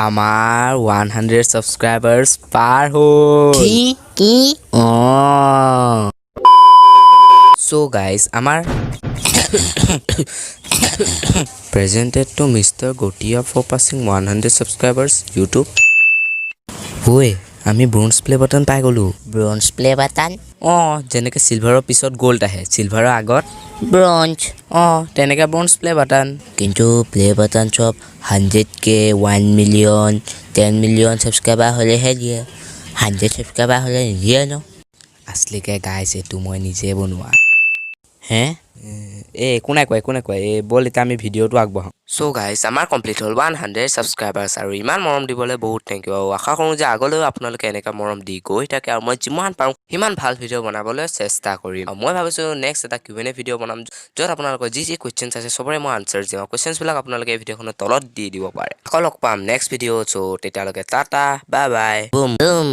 আমাৰ 100 ছাবস্ক্ৰাইবাৰ্ছ পাৰ হ'ল। কি কি? অঁ, চ' গাইজ, আমাৰ presented to Mister Gotia for passing 100 subscribers YouTube। ঐ, আমি ব্ৰঞ্জ প্লে বাটন পাই গ'লোঁ। Bronze play button? অঁ, যেনেকৈ চিলভাৰৰ পিছত গ'ল্ড আহে, চিলভাৰৰ আগত ব্ৰঞ্জ। অঁ, তেনেকৈ ব্ৰঞ্জ প্লে বাটন। কিন্তু প্লে বাটন চব 100K, 1 million, 10 million subscriber হ'লেহে দিয়ে। 100 ছাবস্ক্ৰাইবাৰ হ'লে নিদিয়ে ন। আচলিকে গাইজ, এইটো মই নিজে বনোৱা। হে? এই, একো নাই কোৱা, একো নাই কোৱা। এই ব'ল, এতিয়া আমি ভিডিঅ'টো আগবঢ়াওঁ। চ' গাইজ, আমাৰ কমপ্লিট হ'ল 100 ছাবস্ক্ৰাইবাৰ্ছ আৰু ইমান মৰম দিবলৈ বহুত thank U. আৰু আশা কৰোঁ যে আগলৈও আপোনালোকে এনেকুৱা মৰম দি গৈ থাকে আৰু মই যিমান পাৰোঁ সিমান ভাল ভিডিঅ' বনাবলৈ চেষ্টা কৰিম। আৰু মই ভাবিছোঁ নেক্সট এটা কিউ এন এ ভিডিঅ' বনাম, য'ত আপোনালোকৰ যি যি কুৱেশ্যনছ আছে চবৰে মই আনচাৰ দিম। আৰু কুৱেশ্যনছবিলাক আপোনালোকে এই ভিডিঅ'খনৰ তলত দি দিব পাৰে। আকৌ লগ পাম নেক্সট ভিডিঅ'ত। চ' তেতিয়ালৈকে Tata, bye bye. Boom boom.